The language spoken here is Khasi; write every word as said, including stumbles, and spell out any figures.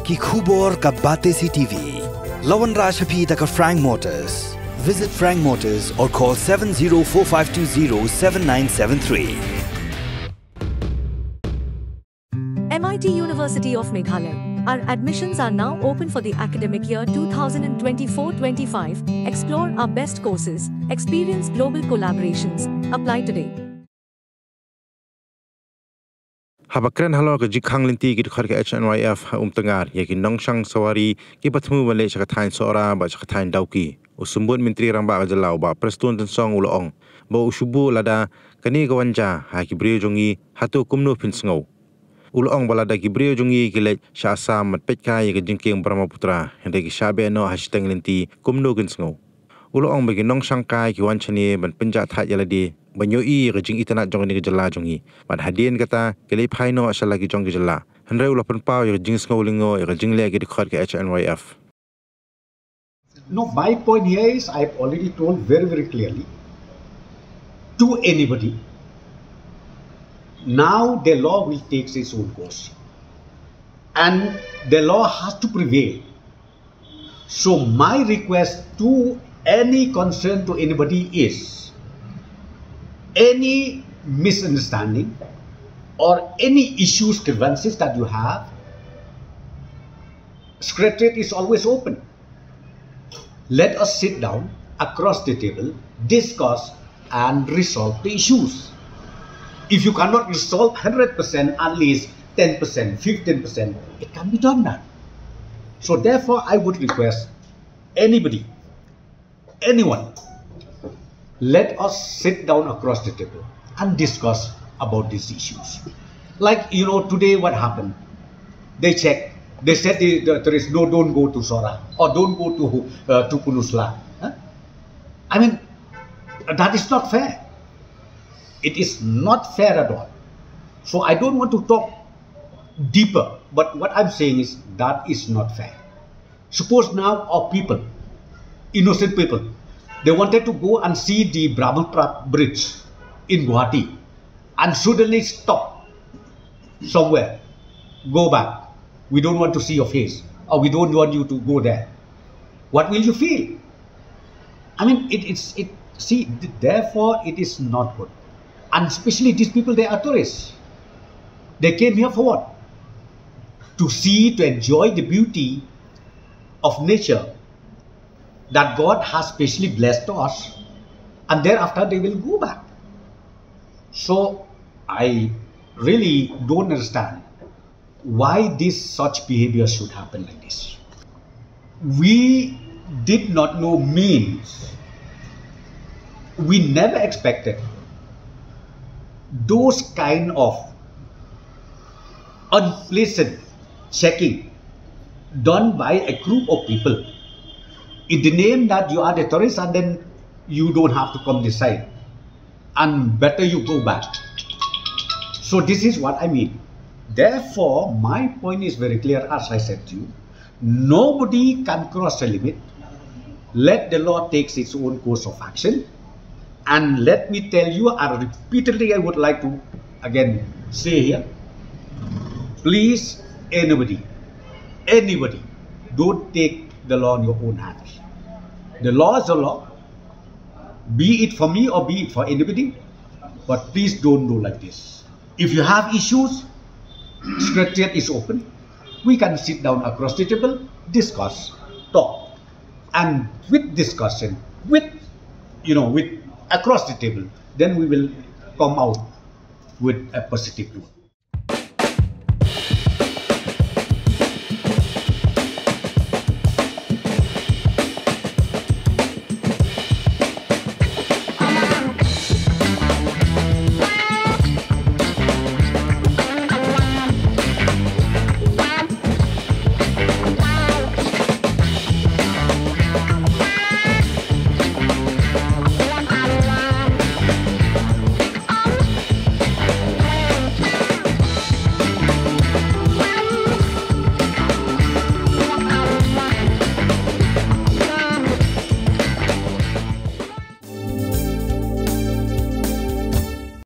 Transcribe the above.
Ki khubor ka Batesi T V. La wanrah sha phi da ka Frank Motors. Visit Frank Motors or call seven zero four five two zero seven nine seven three. M I T University of Meghalaya. Our admissions are now open for the academic year two thousand twenty-four twenty-five. Explore our best courses, experience global collaborations. Apply today. Haba kren halor ka jingkhang lynti ki dkhot ka H N Y F ha Umtyngar ïa ki nongshong sawari kiba thmu ban leit sha ka thaiñ Sohra bad sha ka thaiñ Dawki, u Symbud Myntri Rangbah ka jylla u Bah Prestone Tynsong u la ong ba u shu buh lada kane ka wan jia ha ki briew jong ngi, hato kumno phin sngew. U la ong ba lada ki briew jong ngi ki leit sha Assam bad peit kai ïa ka jingkieng Brahmaputra, hynrei ki shah beh noh ha shiteng lynti, kumno kin sngew. U la ong ba ki nongshong kai ki wan shane ban pynjah thait ïa lade ban ïohi ïa ka jingitynnad jong kane ka jylla jong ngi, bad hadien kata ki leit phai noh sha la ki jong ki jylla. Hynrei u la pynpaw ïa ka jingsngew lyngngoh ïa ka jingleh ki dkhot ka H N Y F. No, my point here is I've already told very, very clearly to anybody. Now the law will take its own course. And the law has to prevail. So my request to any concern to anybody is any misunderstanding or any issues, grievances that you have, Secretariat is always open. Let us sit down across the table, discuss and resolve the issues. If you cannot resolve hundred percent, at least ten percent, fifteen percent, it can be done that. So therefore, I would request anybody, anyone, let us sit down across the table and discuss about these issues. Like, you know, today what happened? They check, they said the, the, there is no, don't go to Sohra or don't go to, uh, to Pynursla. Huh? I mean, that is not fair. It is not fair at all. So I don't want to talk deeper, but what I'm saying is that is not fair. Suppose now our people, innocent people, they wanted to go and see the Brahmaputra bridge in Guwahati and suddenly stop somewhere. Go back. We don't want to see your face, or we don't want you to go there. What will you feel? I mean, it, it's, it, see, th- therefore it is not good. And especially these people, they are tourists. They came here for what? To see, to enjoy the beauty of nature that God has specially blessed to us, and thereafter they will go back. So I really don't understand why this such behavior should happen like this. We did not know means. We never expected those kind of unpleasant checking done by a group of people in the name that you are the tourist and then you don't have to come this side and better you go back. So this is what I mean. Therefore, my point is very clear, as I said to you. Nobody can cross the limit. Let the law takes its own course of action. And let me tell you, I repeatedly I would like to again say here, please, anybody, anybody, don't take the law in your own hands. The law is the law, be it for me or be it for anybody, but please don't do like this. If you have issues, Secretariat is open. We can sit down across the table, discuss, talk, and with discussion, with, you know, with, across the table, then we will come out with a positive note.